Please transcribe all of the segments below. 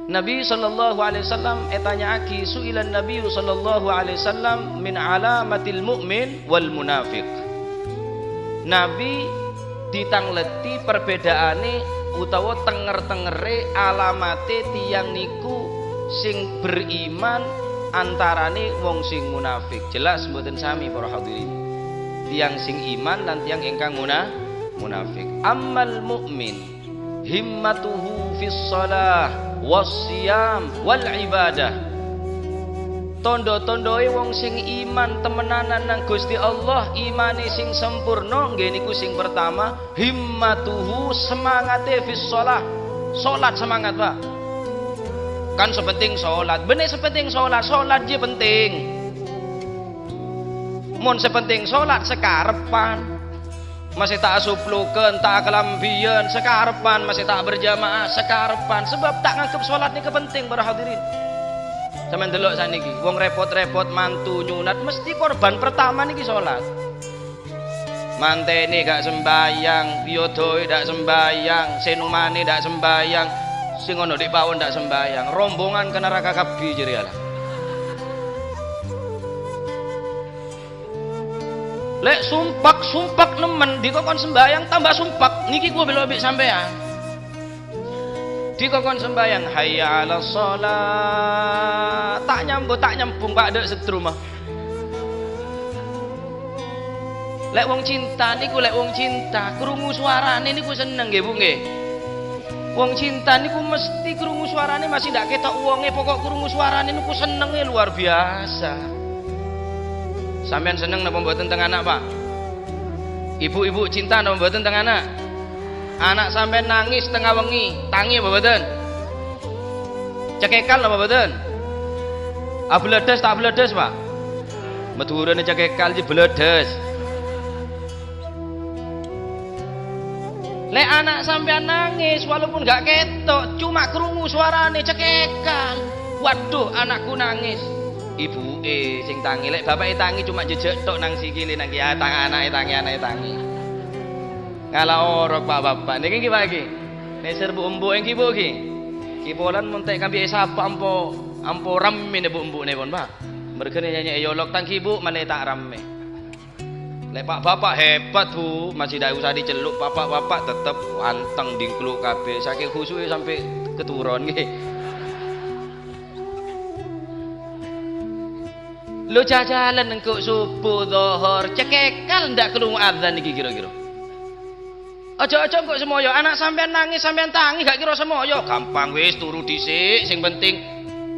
Nabi sallallahu alaihi wasallam etanya aki suilan Nabi sallallahu alaihi wasallam min alamatil mu'min wal munafiq. Nabi ditangleti perbedaane utawa tenger-tengere alamate tiyang niku sing beriman antarane wong sing munafik. Jelas mboten sami para hadirin. Tiyang sing iman lan tiyang ingkang munafik. Ammal mu'min himmatuhu fis shalah wassiyam wal ibadah. Tondo-tondoe wong sing iman temenanan nang Gusti Allah, imane sing sempurna nggih niku sing pertama himmatuhu semangate fis shalah. Salat semangat, Pak. Kan sepenting salat. Bener sepenting salat, salat je penting. Mun sepenting salat sekarepan. Masih tak asupluken, tak kelambian, sekarepan, masih tak berjamaah, sekarepan. Sebab tak nganggep sholat ini kepenting para hadirin. Sampeyan delok saniki, wong repot-repot mantu nyunat mesti korban pertama niki sholat. Mantene gak sembayang, biyodoe gak sembayang, senumane gak sembayang, sing ono dik pawon gak sembayang, rombongan ke neraka kabeh jere ala. Lek sumpak nemen dikokon sembayang tambah sumpak niki gua belok sampean. Dikokon sembayang hayya 'alas shalah, tak nyambut tak nyambung Pak dek setrum. Lek wong cinta niku, lek wong cinta krungu suarane niku seneng nggih Bu nggih. Wong cinta niku mesti krungu suarane masih ndak ketok wonge, pokok krungu suarane niku senenge luar biasa. Sampean seneng napa mboten teng anak, Pak? Ibu-ibu cinta napa mboten teng anak? Anak sampean nangis tengah wengi, tangi apa mboten? Cekekal napa mboten? Ah bledes tak bledes, Pak? Madurane cekekal ji bledes. Lek anak sampean nangis walaupun gak ketok, cuma krungu suarane cekekal. Waduh, anakku nangis. Ibu sing tangi, lek bapake tangi cuma jejek tok nang sikile nang ki anake tangi, anake tangi. Ngalah orok Pak bapak. Niki nggih Pak iki. Nek serbu embu iki Bu iki. Kipolan montek kambi sapa ampo ampo rame nek Bu embune pun Pak. Mergane nyanyi yolok tang ki Bu malah tak rame. Lek Pak bapak hebat Bu, masih ndak usah diceluk bapak-bapak tetep anteng dingkluk kabeh saking khusuke sampai keturun nggih. Lo jajalan engkau subuh zuhur cekekal ndak krungu adzan iki kira-kira. Aja-aja engkau semoyo, anak sampean nangis sampean tangi gak kira semoyo, gampang wis turu dhisik, sing penting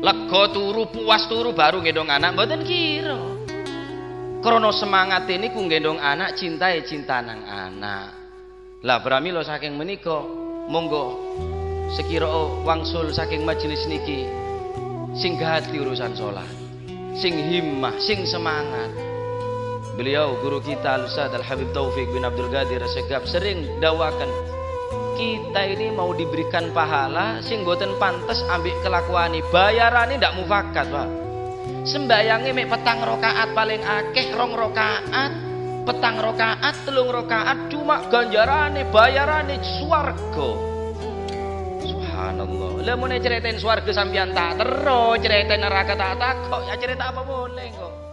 lega turu, puas turu baru gendong anak, mboten kira. Krana semangat niku gendong anak, cintae cinta nang anak. Lah pramila saking menika monggo sekira wangsul saking majelis niki sing gati urusan salat, sing himmah, sing semangat. Beliau guru kita Al-Ustaz Al-Habib Taufik bin Abdul Qadir Segaf sering dawakan, kita ini mau diberikan pahala sing mboten pantes ambek kelakuane, bayarane ndak mufakat, Pak. Sembayange mek petang rakaat paling akeh rong rakaat, petang rakaat, telung rakaat, cuma ganjarane bayarane swarga. Subhanallah. Lah mun ceritain swarga sampean tak tero, ceritain neraka tak takok, ya cerita apa boleh kok.